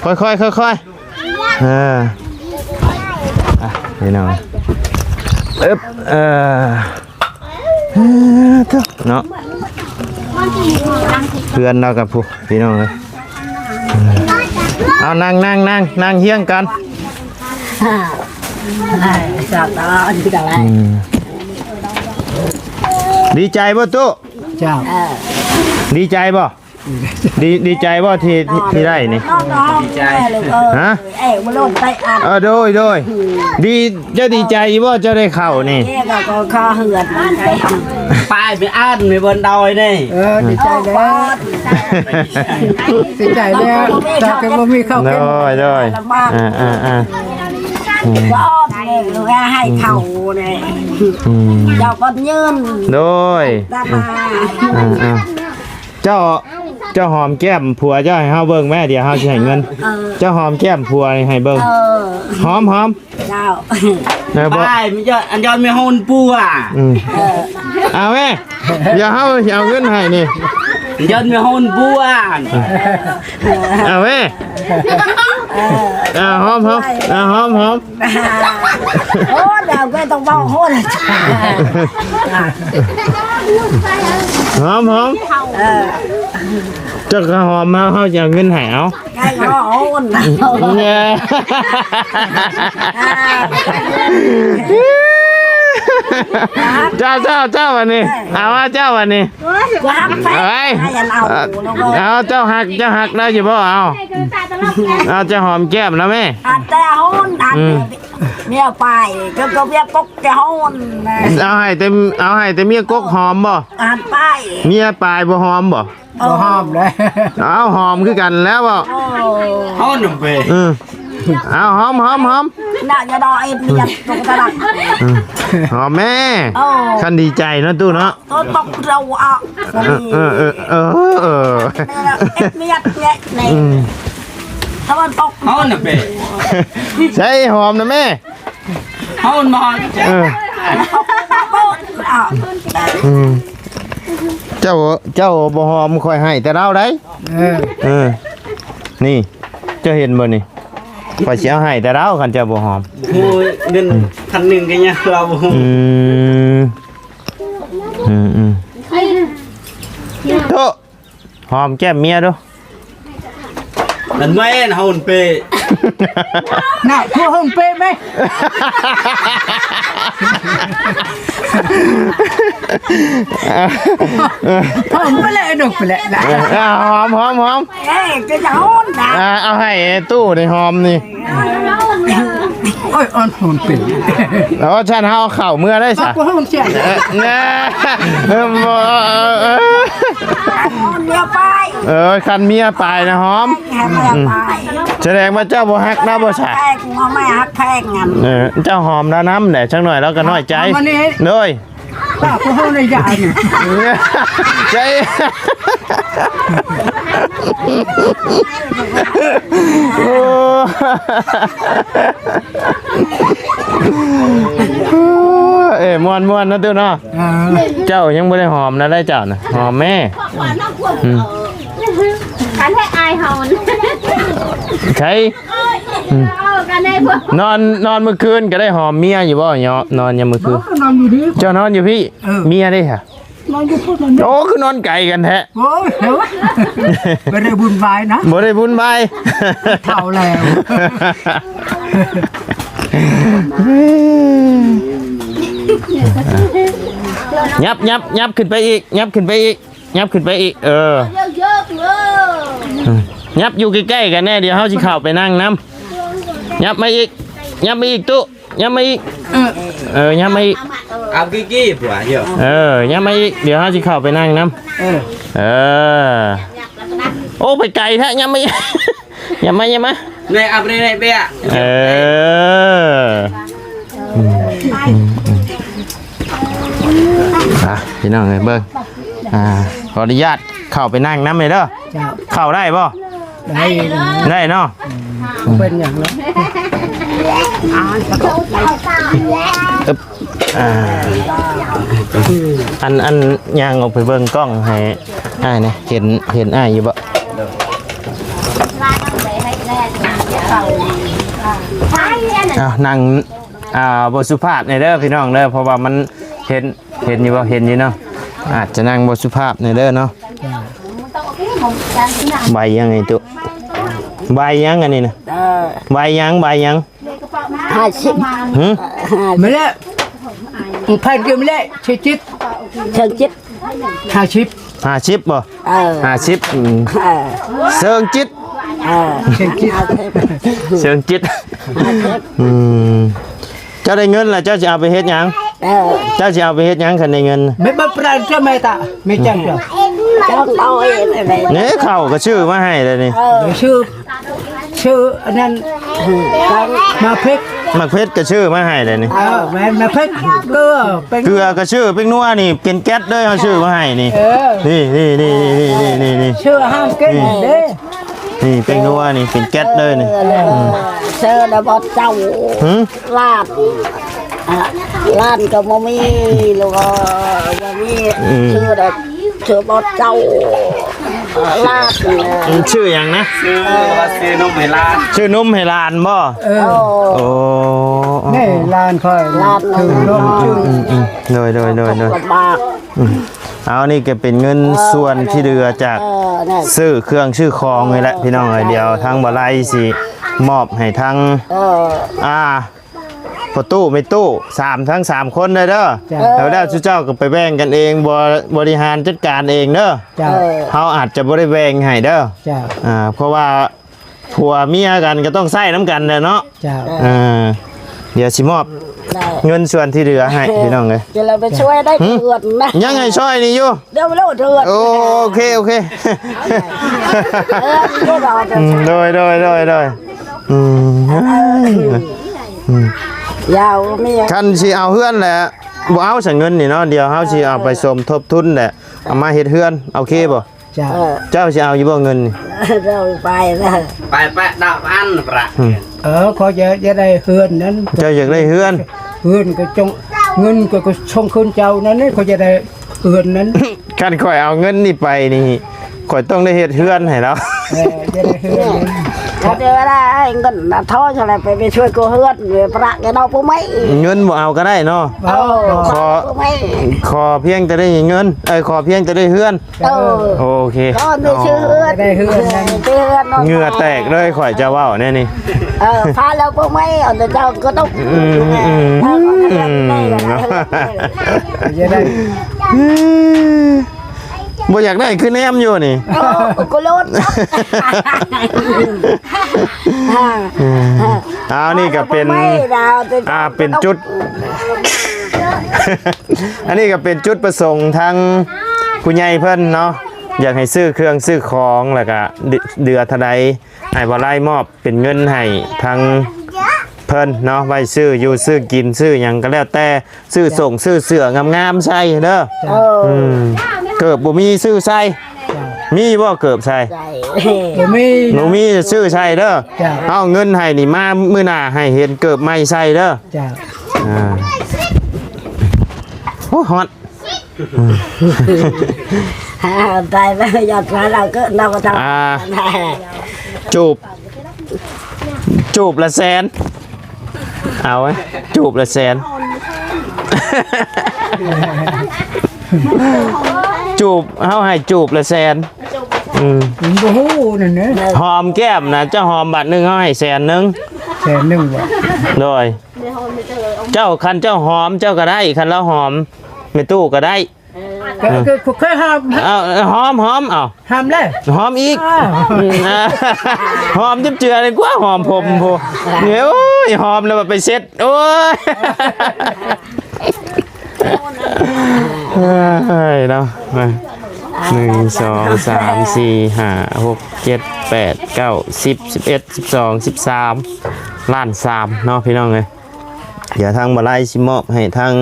ອືມ ຄ່ອຍໆ ຄ່ອຍໆ ເອີ ອ່ະ ພີ່ນ້ອງ ອຶບ ເອີ ເນາະ ເພື່ອນລາວກັບຜູ້ ພີ່ນ້ອງເອີຍ ເອົາ ນັ່ງ ນັ່ງ ນັ່ງ ນັ່ງຮຽງກັນ ອືມ ດີໃຈບໍ່ຕູ້? ເຈົ້າ ດີໃຈບໍ່? ດີ ດີໃຈບໍ່ທີ່ ທີ່ໄດ້ນີ້? ດີໃຈ ຮະ? ເອີ ໂດຍ ໂດຍ ດີ ເຈົ້າດີໃຈຢູ່ບໍ່ ເຈົ້າໄດ້ເຂົ້ານີ້? ປ້າຍໄປອ່ານໃນບ່ອນດອຍນີ້ ເອີ ດີໃຈເດີ ດີໃຈແລ້ວ ເຈົ້າກໍບໍ່ມີເຂົ້າກິນ ໂດຍ ໂດຍ ອ່າ ອ່າ ອ່າ ອືມ ໃຫ້ເຂົ້ານີ້ ອືມ ເຈົ້າກໍຍື່ນ ໂດຍ ອ່າ ອ່າ ເຈົ້າ ເຈົ້າຫອມແກ້ມຜົວເຈົ້າໃຫ້ເຮົາເບິ່ງແມ້ ດຽວເຮົາຊິໃຫ້ເງິນ ເອີ ເຈົ້າຫອມແກ້ມຜົວໃຫ້ເບິ່ງ ເອີ ຫອມ ຫອມ ເຈົ້າ ເອີ ບໍ່ ໄປ ມັນຍ້ອນ ອັນຍ້ອນແມ່ຫົນປົວ ອືມ ເອີ ເອົາແມ້ ດຽວເຮົາຊິເອົາເງິນໃຫ້ນີ້ ຍ້ອນແມ່ຫົນປົວ ເອົາແມ້ ເອີ ອ່າ ຫອມ ຫອມ ອ່າ ຫອມ ຫອມ ໂອ້ ດາວກໍຕ້ອງເວົ້າໂຫດ ຫອມ ຫອມ ເອີ ເຈົ້າກໍຫອມມາ ເຮົາຈະເອົາເງິນໃຫ້ເອົາ ໃຫ້ເຮົາໂຫດ ແນ່ ເຈົ້າ ເຈົ້າ ເຈົ້າ ອັນນີ້ ເອົາ ເຈົ້າ ອັນນີ້ ເອົາ ເອົາ ເຈົ້າຮັກ ເຈົ້າຮັກລາວຢູ່ບໍ່? ເອົາ ເອົາ ເຈົ້າຫອມແກ້ມລາວແມ້ ອັນແຕ່ຫົນ ອັນ ອືມ ເມຍປາຍ ກໍ ກໍເມຍກົກແຕ່ຫົນ ເອົາໃຫ້ແຕ່ ເອົາໃຫ້ແຕ່ເມຍກົກຫອມບໍ່? ອັນປາຍ ເມຍປາຍບໍ່ຫອມບໍ່? ບໍ່ຫອມເດ້ ເອົາ ຫອມຄືກັນແລ້ວບໍ່? ໂອ້ ເຮົານຳໄປ ອືມ ເອົາ ຫອມ ຫອມ ຫອມ ນະ ຢ່າດອກເອັດເມຍຕົກຕະຫຼັກ ອືມ ຫອມແມ້ ໂອ້ ຄັນດີໃຈເນາະຕູ້ເນາະ ຕົກເຮົາອະ ເອີ ເອີ ເອີ ເອີ ເອັດເມຍເນຍ ອືມ ຕາວັນຕົກ ເຮົານຳໄປ ໃສ່ຫອມນະແມ່ ເຮົາມາ ເອີ ອືມ ເຈົ້າ ເຈົ້າບໍ່ຫອມ ຂ້ອຍໃຫ້ແຕ່ລາວໄດ໋ ເອີ ເອີ ນີ້ ເຈົ້າເຫັນບໍ່ນີ້ ຂ້ອຍຊິເອົາໃຫ້ແຕ່ລາວ ຄັນເຈົ້າບໍ່ຫອມ ໂອ້ຍ ເງິນ ອືມ ພັນໜຶ່ງກໍຍັງລາວບໍ່ຮູ້ ອືມ ອືມ ອືມ ໂຕ ຫອມແກ້ມເມຍດູ ອັນແມ່ນ ເຮົາເປັນເປ້ ນະ ພວກເຮົາເປັນເປ້ໄໝ ຫອມໄປແລ້ວ ດົກໄປແລ້ວນະ ເອີ ຫອມ ຫອມ ຫອມ ເອີ ຈະຫອມນະ ອ່າ ເອົາໃຫ້ຕູ້ໄດ້ຫອມນີ້ ໂອ້ຍ ອ່ອນຫອມເປັນ ແລ້ວຊັ້ນເຮົາເອົາເຂົ້າເມືອໄດ້ຊະ ບໍ່ຫອມເສຍ ເອີ ບໍ່ ເອີ ເອີ ຄັນເມຍປາຍນະຫອມ ໃຫ້ເມຍປາຍ ສະແດງວ່າເຈົ້າບໍ່ຮັກລາວບໍ່ຊະ ແພງ ເອົາມາຮັກແພງຫັ້ນ ເອີ ເຈົ້າຫອມລາວນຳແຫຼະ ຈັກໜ້ອຍລາວກໍນ້ອຍໃຈ ເອົາມານີ້ ໂດຍ ປ້າ ພວກເຮົາໄດ້ຢານີ້ ໃຈ ໂອ້ ເອີ ມ່ວນໆ ເນາະຕູ້ເນາະ ອ່າ ເຈົ້າຍັງບໍ່ໄດ້ຫອມນະໄດ໋ເຈົ້ານະ ຫອມແມ້ ອືມ ອັນໃຫ້ອາຍຫອມ ໃຜ ອືມ ນອນ ນອນມື້ຄືນກໍໄດ້ຫອມເມຍຢູ່ບໍ່? ນອນຍາມມື້ຄືນ ນອນຢູ່ນີ້ ເຈົ້ານອນຢູ່ພີ້ ເອີ ເມຍເດ້ຫະ? ນອນຢູ່ພຸ້ນ ໂອ້ ຄືນອນໄກກັນແທ້ ໂອ້ຍ ບໍ່ໄດ້ວຸ່ນວາຍນະ ບໍ່ໄດ້ວຸ່ນວາຍ ເຖົ້າແລ້ວ ຫຍັບ ຫຍັບ ຫຍັບຂຶ້ນໄປອີກ ຫຍັບຂຶ້ນໄປອີກ ຫຍັບຂຶ້ນໄປອີກ ເອີ ຫຍັບຢູ່ໃກ້ໆ ກັນແດ່ ດຽວເຮົາຊິເຂົ້າໄປນັ່ງນຳ ຫຍັບມາອີກ ຫຍັບມາອີກຕູ້ ຫຍັບມາອີກ ເອີ ເອີ ຫຍັບມາອີກ ເອົາກີ້ໆ ຜົວ ເອີ ຫຍັບມາອີກ ດຽວເຮົາຊິເຂົ້າໄປນັ່ງນຳ ເອີ ເອີ ໂອ້ ໄປໄກແທ້ ຫຍັບມາອີກ ຫຍັບມາ ຫຍັບມາ ແມ່ ເອົາໄປໃນເບຍ ເອີ ອ່ະ ພີ່ນ້ອງເອີຍ ເບິ່ງ ອ່າ ຂໍອະນຸຍາດເຂົ້າໄປນັ່ງນຳແດ່ເດີ ເຈົ້າ ເຂົ້າໄດ້ບໍ່? ໄດ້ ໄດ້ເນາະ ອືມ ເປັນຫຍັງເນາະ ອຶບ ອ່າ ອັນ ອັນ ຍ່າງອອກໄປເບິ່ງກ້ອງໃຫ້ອ້າຍແດ່ ເຫັນ ເຫັນອ້າຍຢູ່ບໍ່? ເອົາ ນັ່ງ ອ່າ ບໍ່ສຸພາບແດ່ເດີ ພີ່ນ້ອງເດີ ເພາະວ່າມັນເຫັນ ເຫັນຢູ່ບໍ່? ເຫັນຢູ່ເນາະ ອາດຈະນັ່ງບໍ່ສຸພາບແດ່ເດີເນາະ ໃບຫຍັງນີ້ຕຸ? ໃບຫຍັງອັນນີ້ນະ? ເອີ ໃບຫຍັງ? ໃບຫຍັງ? ຫ້າສິບ ຫຶ? ມາແລ້ວ ໄປເດີມາແລ້ວ ເຊີງຈິດ ເຊີງຈິດ ຫ້າສິບ ຫ້າສິບບໍ່? ເອີ ຫ້າສິບ ອືມ ເອີ ເຊີງຈິດ ເອີ ເຊີງຈິດ ເຊີງຈິດ ຫ້າສິບ ອືມ ເຈົ້າໄດ້ເງິນແລ້ວ ເຈົ້າຊິເອົາໄປເຮັດຫຍັງ? ເອີ ເຈົ້າຊິເອົາໄປເຮັດຫຍັງຄັນໄດ້ເງິນ? ແມ່ນບໍ່ປານເຈົ້າແມ່ຕາ ແມ່ນເຈົ້າ ເຈົ້າເອົາເອງ ນີ້ເຂົ້າກໍຊື້ມາໃຫ້ແລ້ວນີ້ ເອີ ຊື້ ຊື້ອັນນັ້ນ ໝາກເຜັດ ໝາກເຜັດກໍຊື້ມາໃຫ້ແລ້ວນີ້ ເອີ ແມ່ນ ໝາກເຜັດ ເກືອ ເກືອກໍຊື້ ແປ້ງນົວນີ້ ເປັນແກັດເດີ ເຮົາຊື້ມາໃຫ້ນີ້ ເອີ ນີ້ ນີ້ ນີ້ ຊື້ອາຫານກິນເດ້ ນີ້ ແປ້ງນົວນີ້ເປັນແກັດເດີນີ້ ເອີ ອືມ ເຊີນບໍ່ເຈົ້າ ຫຶ? ຫຼານ ອ່າ ຫຼານກໍບໍ່ມີ ຫຼືວ່າບໍ່ມີ ອືມ ເຊີນ ເຊີນບໍ່ເຈົ້າ ຫຼານ ອືມ ຊື່ຫຍັງນະ? ຊື່ວ່າຊື້ນົມໃຫ້ຫຼານ ຊື້ນົມໃຫ້ຫຼານບໍ່? ເອີ ໂອ້ ນີ້ຫຼານຂ້ອຍ ຫຼານ ຊື້ນົມ ອືມ ອືມ ອືມ ໂດຍ ໂດຍ ໂດຍ ໂດຍ ລຳບາກ ອືມ ເອົາ ນີ້ກໍເປັນເງິນ ເອີ ສ່ວນທີ່ເຫຼືອຈາກ ເອີ ນັ້ນ ຊື້ເຄື່ອງຊື້ຂອງນີ້ແຫຼະ ພີ່ນ້ອງເອີຍ ດຽວທາງບ່າວໄລຊິມອບໃຫ້ທາງ ເອີ ອ່າ ພໍ່ຕູ້ແມ່ຕູ້ ສາມ ທັງສາມຄົນເດີ. ເຈົ້າ. ແລ້ວ ແລ້ວຊຸເຈົ້າກໍໄປແບ່ງກັນເອງ ບໍ ບໍລິຫານຈັດການເອງເດີ. ເຈົ້າ. ເອີ ເຮົາອາດຈະບໍ່ໄດ້ແບ່ງໃຫ້ເດີ. ເຈົ້າ. ອ່າ ເພາະວ່າຜົວເມຍກັນກໍຕ້ອງໃຊ້ນຳກັນແຫຼະເນາະ. ເຈົ້າ. ເອີ ດຽວຊິມອບ ໄດ້ ເງິນສ່ວນທີ່ເຫຼືອໃຫ້ພີ່ນ້ອງເອີຍ. ດຽວເຮົາໄປຊ່ວຍໄດ້ ຫືມ? ເພື່ອນນະ ຍັງໃຫ້ຊ່ອຍນີ້ຢູ່. ດຽວໂລດເທື່ອນ. ໂອເຄ ໂອເຄ. ເອີ ດຽວເຮົາຈະ ອືມ ໂດຍ ໂດຍ ໂດຍ ໂດຍ. ອືມ ອືມ ຢາວມີ ຄັນຊິເອົາເຮືອນແຫຼະ ບໍ່ເອົາສະເງິນນີ້ເນາະ. ດຽວເຮົາຊິເອົາໄປສົມທົບທຶນແຫຼະ ເອົາມາເຮັດເຮືອນ ໂອເຄບໍ່? ເຈົ້າ. ເອີ ເຈົ້າຊິເອົາຢູ່ບໍ່ເງິນນີ້? ເຈົ້າໄປນະ ໄປ ໄປດາວອັນປະ ອືມ ເອີ ຂ້ອຍຢາກ ຢາກໄດ້ເຮືອນນັ້ນ. ເຈົ້າຢາກໄດ້ເຮືອນ? ເຮືອນກໍຈົ່ງ ເງິນກໍ ກໍສົ່ງຄືນເຈົ້ານັ້ນ ຂ້ອຍຢາກໄດ້ເຮືອນນັ້ນ. ຄັນຂ້ອຍເອົາເງິນນີ້ໄປນີ້ ຂ້ອຍຕ້ອງໄດ້ເຮັດເຮືອນໃຫ້ລາວ. ເອີ ຢາກໄດ້ເຮືອນນັ້ນ. ເວລາໄອ້ເງິນນະ ທໍເທົ່າໃດໄປ ໄປຊ່ວຍກໍ່ເຮືອນ ປະແກເນາະ ຜູ້ໃໝ່. ເງິນບໍ່ເອົາກໍໄດ້ເນາະ. ເອີ ຂໍ ຜູ້ໃໝ່ ຂໍພຽງແຕ່ໄດ້ເງິນ ເອີ ຂໍພຽງແຕ່ໄດ້ເຮືອນ. ເອີ ໂອເຄ ກໍໄດ້ຊື້ເຮືອນ ໄດ້ເຮືອນນັ້ນ ໄດ້ເຮືອນ ເຫື່ອແຕກເລີຍ ຂ້ອຍຈະເວົ້າແນວນີ້. ເອີ ພາແລ້ວພວກໄມ້ ເອົາແຕ່ເຈົ້າກໍຕ້ອງ ອືມ ອືມ ເອີ ເນາະ ຈະໄດ້ ບໍ່ຢາກໄດ້ຄືແນມຢູ່ນີ້. ເອີ ກໍໂລດ ອືມ ເອົາ ນີ້ກໍເປັນ ອ່າ ເປັນຈຸດ ອັນນີ້ກໍເປັນຈຸດປະສົງທາງຜູ້ໃຫຍ່ເພິ່ນເນາະ ຢາກໃຫ້ຊື້ເຄື່ອງຊື້ຂອງ ແລ້ວກະເດືອເທົ່າໃດ ໃຫ້ບໍ່ໄລ່ມອບເປັນເງິນໃຫ້ທາງເພິ່ນເນາະ ໄວ້ຊື້ຢູ່ຊື້ກິນ ຊື້ຫຍັງກໍແລ້ວແຕ່ ຊື້ສົ່ງຊື້ເສື້ອງາມໆໃສ່ເດີ. ເອີ ອືມ ເກີບບໍ່ມີຊື້ໃສ່ ມີບໍ່ເກີບໃສ່? ບໍ່ມີ ບໍ່ມີຊື້ໃສ່ເດີ. ເອົາເງິນໃຫ້ນີ້ມາມື້ໜ້າໃຫ້ເຫັນເກີບໃໝ່ໃສ່ເດີ. ເຈົ້າ ອ່າ ໂອ້ ຮ້ອນ ຕາຍແລ້ວ ຢາກພາລາວເກີດເນາະ ບໍ່ຕ້ອງ ອ່າ ຈູບ ຈູບລະແສນ ເອົາໄວ້ ຈູບລະແສນ ຈູບ ເຮົາໃຫ້ຈູບລະແສນ. ອືມ ບໍ່ຮູ້ນັ້ນເດ້ ຫອມແກ້ມນະ ເຈົ້າຫອມບາດໜຶ່ງ ເຮົາໃຫ້ແສນໜຶ່ງ. ແສນໜຶ່ງບໍ່? ໂດຍ ເຈົ້າ ຄັນເຈົ້າຫອມເຈົ້າກໍໄດ້ ຄັນລາວຫອມແມ່ຕູ້ກໍໄດ້. ເອີ ເອີ ເຄີຍຫອມ ເອົາ ຫອມ ຫອມ ເອົາ ຫອມແລ້ວ ຫອມອີກ ອ້າວ ອືມ ອ່າ ຫອມຈຸບເຈືອດີກວ່າ ຫອມຜົມພຸ້ນ ໂອ້ຍ ຫອມແລ້ວໄປເຊັດ ໂອ້ຍ ເອີຍເນາະ ໜຶ່ງ ສອງ ສາມ ສີ່ ຫ້າ ຫົກ ເຈັດ ແປດ ເກົ້າ ສິບ ສິບເອັດ ສິບສອງ ສິບສາມ ລ້ານສາມເນາະ ພີ່ນ້ອງເອີຍ. ດຽວທາງບໍ່ໄລ່ຊິມອບໃຫ້ທາງ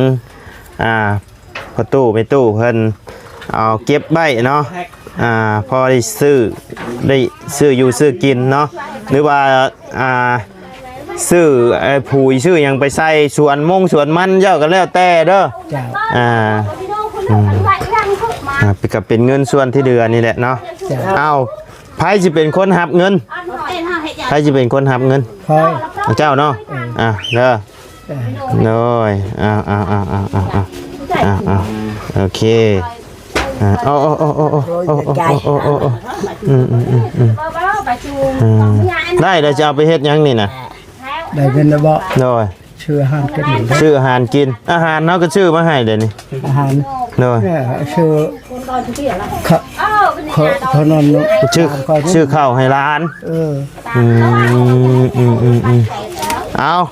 ອ່າ ພໍ່ຕູ້ແມ່ຕູ້ເພິ່ນເອົາເກັບໄວ້ເນາະ ອ່າ ພໍໄດ້ຊື້ ໄດ້ຊື້ຢູ່ຊື້ກິນເນາະ ຫຼືວ່າ ອ່າ ຊື້ ເອີ ປຸ໋ຍຊື້ຫຍັງໄປໃສ່ສວນມົງສວນມັນເຈົ້າກໍແລ້ວແຕ່ເດີ. ເຈົ້າ ອ່າ ອືມ ອ່າ ກໍເປັນເງິນສ່ວນທີ່ເຫຼືອນີ້ແຫຼະເນາະ. ເຈົ້າ ເອົາ ໃຜຊິເປັນຄົນຮັບເງິນ? ໃຜຊິເປັນຄົນຮັບເງິນ? ຂ້ອຍ ເຈົ້າເນາະ. ເອີ ອ່າ ເດີ ເອີ ໂດຍ ອ່າ ອ່າ ໂອເຄ ອ່າ ໂອ້ ໂອ້ ໂອ້ ອືມ ອືມ ອືມ ອືມ ອືມ ໄດ້ ແລ້ວຈະເອົາໄປເຮັດຫຍັງນີ້ນະ? ໄດ້ເງິນແລ້ວບໍ່? ໂດຍ ຊື້ອາຫານກິນ ຊື້ອາຫານກິນ ອາຫານເຮົາກໍຊື້ມາໃຫ້ເດນີ້ ອາຫານ ໂດຍ ເອີ ຊື້ ຂະ ຂະ ຂະໜົມ ຊື້ ຊື້ເຂົ້າໃຫ້ຫຼານ ເອີ ອືມ ອືມ ອືມ ອືມ ເອົາ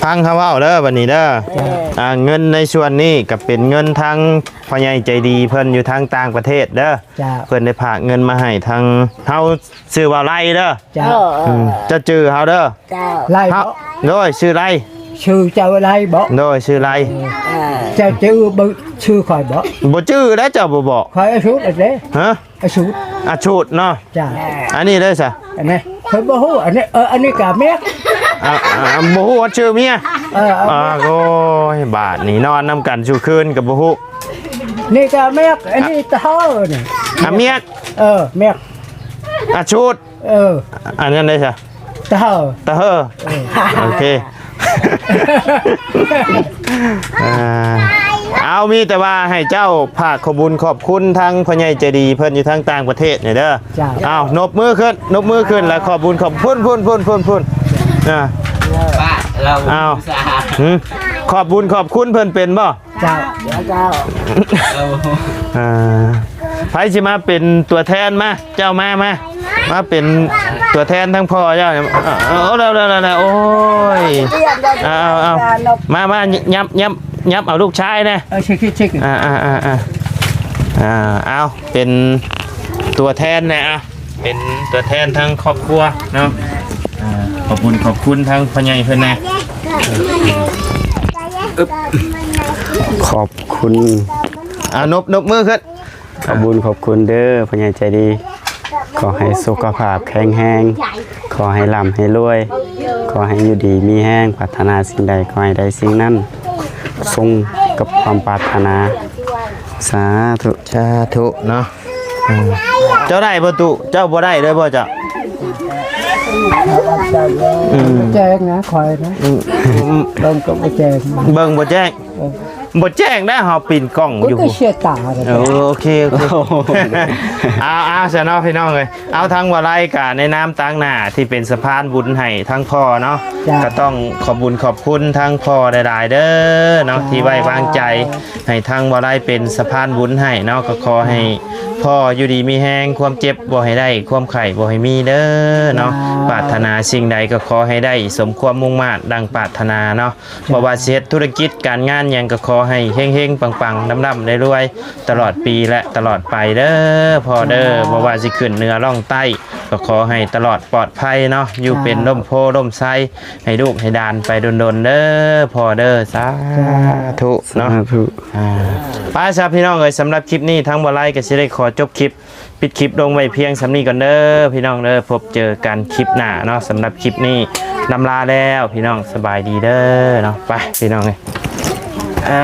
ຟັງເຮົາເວົ້າເດີບັດນີ້ເດີ ເຈົ້າ ອ່າ ເງິນໃນສ່ວນນີ້ກໍເປັນເງິນທາງພໍ່ໃຫຍ່ໃຈດີເພິ່ນຢູ່ທາງຕ່າງປະເທດເດີ ເຈົ້າ ເພິ່ນໄດ້ຝາກເງິນມາໃຫ້ທາງເຮົາ ຊື່ວ່າໄລເດີ ເຈົ້າ ເອີ ອືມ ເຈົ້າຈື່ເຮົາເດີ ເຈົ້າ ໄລ ເຮົາ ບໍ່ ໂດຍ ຊື່ໄລ ຊື່ເຈົ້າໄລບໍ່? ໂດຍ ຊື່ໄລ ເອີ ເຈົ້າຈື່ບໍ່ ຊື່ຂ້ອຍບໍ່? ບໍ່ຈື່ແລ້ວ ເຈົ້າບໍ່ບອກ ຂ້ອຍອາຊຸດເດ້ ຮະ ອາຊຸດ ອາຊຸດເນາະ ເຈົ້າ ອັນນີ້ເດ້ຊະ ອັນນີ້ຂ້ອຍບໍ່ຮູ້ ອັນນີ້ ເອີ ອັນນີ້ກະເມຍ ອ່າ ອ່າ ບໍ່ຮູ້ວ່າຊື່ເມຍ ເອີ ອ່າ ໂອ້ຍ ບາດນີ້ນອນນຳກັນສູ່ຄືນກໍບໍ່ຮູ້ ນີ້ກະເມຍ ອັນນີ້ຕາເຮີນີ້ ອາ ເມຍ ເອີ ເມຍ ອາຊຸດ ເອີ ອັນນັ້ນໄດ້ຊະ ຕາເຮີ ຕາເຮີ ເອີ ໂອເຄ ອ່າ ເອົາ ມີແຕ່ວ່າໃຫ້ເຈົ້າຝາກຂອບບຸນຂອບຄຸນທາງພໍ່ໃຫຍ່ໃຈດີເພິ່ນຢູ່ທາງຕ່າງປະເທດນີ້ເດີ ເຈົ້າ ເອົາ ນົບມືຂຶ້ນ ນົບມືຂຶ້ນ ແລ້ວຂອບບຸນຂອບ ພຸ້ນ ພຸ້ນ ພຸ້ນ ພຸ້ນ ພຸ້ນ ອ່າ ປ້າ ອ້າວ ຫຶ ຂອບບຸນຂອບຄຸນເພິ່ນເປັນບໍ່? ເຈົ້າ ເຈົ້າ ອ່າ ໃຜຊິມາເປັນຕົວແທນ? ມາ ເຈົ້າມາ ມາ ມາເປັນຕົວແທນທັງພໍ່ເຈົ້າ. ເອົາ ເອົາ ເອົາ ໂອ້ຍ ເອົາ ເອົາ ເອົາ ມາ ມາ ຫຍັບ ຫຍັບ ຫຍັບເອົາລູກຊາຍແດ່. ເອີ ເຊັກ ເຊັກ ອ່າ ອ່າ ອ່າ ອ່າ ເອົາ ເປັນຕົວແທນແດ່ ອ່າ ເປັນຕົວແທນທາງຄອບຄົວເນາະ. ອ່າ ຂອບຄຸນ ຂອບຄຸນທາງພໍ່ໃຫຍ່ເພິ່ນແດ່. ຂອບຄຸນ ອ່າ ນົບ ນົບມືຂຶ້ນ. ຂອບບຸນຂອບຄຸນເດີພໍ່ໃຫຍ່ໃຈດີ. ຂໍໃຫ້ສຸຂະພາບແຂງແຮງ, ຂໍໃຫ້ລ່ຳໃຫ້ລວຍ, ຂໍໃຫ້ຢູ່ດີມີແຮງ, ປາດຖະໜາສິ່ງໃດຂໍໃຫ້ໄດ້ສິ່ງນັ້ນ ສົມກັບຄວາມປາດຖະໜາ. ສາທຸ ສາທຸເນາະ. ອືມ ເຈົ້າໄດ້ບໍ່ຕຸ? ເຈົ້າບໍ່ໄດ້ເລີຍບໍ່ເຈົ້າ? ອືມ ແຈ້ງນະ ຂ້ອຍນະ. ອືມ ເບິ່ງກໍບໍ່ແຈ້ງ ເບິ່ງບໍ່ແຈ້ງ. ເອີ ບໍ່ແຈ້ງໄດ໋ ເຮົາປິ່ນກ້ອງຢູ່. ໂອ້ຍ ເສຍຕາເລີຍ. ໂອເຄ ໂອເຄ. ເອົາ ເອົາ ຊະເນາະ ພີ່ນ້ອງເອີຍ. ເອົາ ທາງວາໄລກະໃນນາມຕາງໜ້າທີ່ເປັນສະພານບຸນໃຫ້ທາງພໍ່ເນາະ, ເຈົ້າ ກະຕ້ອງຂອບບຸນຂອບຄຸນທາງພໍ່ຫຼາຍໆເດີເນາະ ເຈົ້າ ທີ່ໄວ້ວາງໃຈໃຫ້ທາງວາໄລເປັນສະພານບຸນໃຫ້ເນາະ. ກໍຂໍໃຫ້ ເຈົ້າ ພໍ່ຢູ່ດີມີແຮງ, ຄວາມເຈັບບໍ່ໃຫ້ໄດ້, ຄວາມໄຂ້ບໍ່ໃຫ້ມີເດີເນາະ. ເຈົ້າ ປາດຖະໜາສິ່ງໃດກໍຂໍໃຫ້ໄດ້ສົມຄວາມມຸ່ງມາດດັ່ງປາດຖະໜາເນາະ. ເຈົ້າ ບໍ່ວ່າຊິເຮັດທຸລະກິດການງານຫຍັງ ກໍຂໍໃຫ້ເຮັງໆ ປັງໆ ລ່ຳໆ ລວຍໆ ຕະຫຼອດປີ ແລະ ຕະຫຼອດໄປເດີພໍ່ເດີ. ເຈົ້າ ບໍ່ວ່າຊິຂຶ້ນເໜືອລ່ອງໃຕ້ ກໍຂໍໃຫ້ຕະຫຼອດປອດໄພເນາະ, ຢູ່ເປັນ ເຈົ້າ ຮົ່ມໂພຮົ່ມໄຊໃຫ້ລູກໃຫ້ຫຼານໄປດົນໆ ເດີພໍ່ເດີ. ສາທຸເນາະ. ສາທຸ. ອ່າ ໄປຊະ ພີ່ນ້ອງເອີຍ, ສຳລັບຄລິບນີ້ ທາງບໍ່ໄລກໍຊິໄດ້ຂໍຈົບຄລິບ ປິດຄລິບລົງໄວ້ພຽງສ່ຳນີ້ກ່ອນເດີພີ່ນ້ອງເດີ. ພົບເຈີກັນຄລິບໜ້າເນາະ. ສຳລັບຄລິບນີ້ ລຳລາແລ້ວພີ່ນ້ອງ, ສະບາຍດີເດີເນາະ. ໄປພີ່ນ້ອງເອີຍ. ອ່າ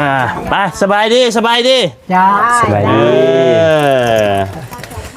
ໄປ ສະບາຍດີ ສະບາຍດີ. ຈ້າ ສະບາຍດີ. ເອີ